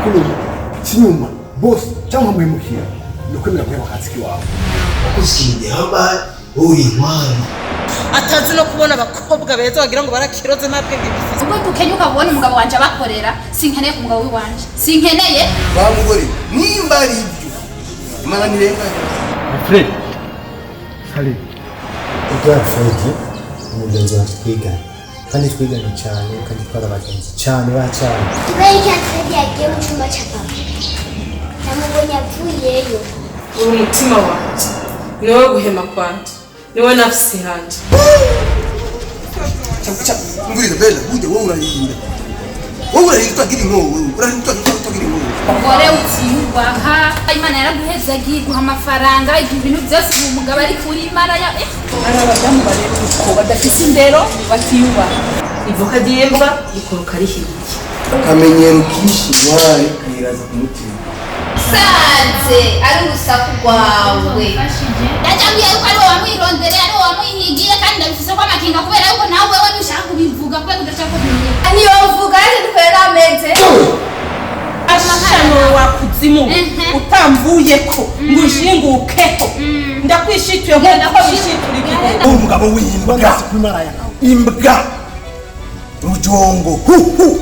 Urukundo cy'inyuma bose cyangwa muhemukira ni ukwemera guheba akazi k'iwawe. Wakoze ikintu gihambaye, wowe uri intwari. Atazi no kubona abakobwa beza, wagira ngo barakiroze, nta bwenge gifise. Ubwo dukenyuka kubona umugabo wanje abakorera, sinkeneye ku mugabo w'iwanje, sinkeneye. Wa mugore, nimba ari ibyo, Imana ntirenganya. Fred, salut. Edouard Fred, umugenzi wanjye twigana, kandi twiganye cyane, kandi twari abagenzi cyane ba cyane. Kubera iki Alfred yagiye mu cyumba cya papa? Namubonye avuyeyo. Uri umutima wanje, niwowe guhema kwanje, niwowe nafsi hanje. Umviriza Bella, burya wowe urarinda, wowe urarinda utagira inkoho, wowe urarinda utagira inkoho. Umugore utiyubaha, Imana yaraguhezagiye, iguha amafaranga, iguha ibintu byose, ubu umugabo ari kuri Imana ya Hari abadamu barera uko badafise indero, batiyubaha. Ivoka ry'imbwa rikoroka rihiye. Akamenyero kishe intwari kayiraza ku mutima. Sanze ari urusaku rwawe. Ndajambwiye yuko ari wowe wamwirondereye, ari wowe wamwihigiye, kandi ndabifise ko amakinga, kubera yuko nawe wewe ntushaka kubivuga, kubera udashaka kubimenya. Niyo mvuga ariko dukorera ameze. Ashano wa kuzimu, utamvuyeko ngo ushingukeho, ndakwishituye nk'uko wishitura igihugu. Umugabo w'imbwa, imbwa rujongo, hu hu.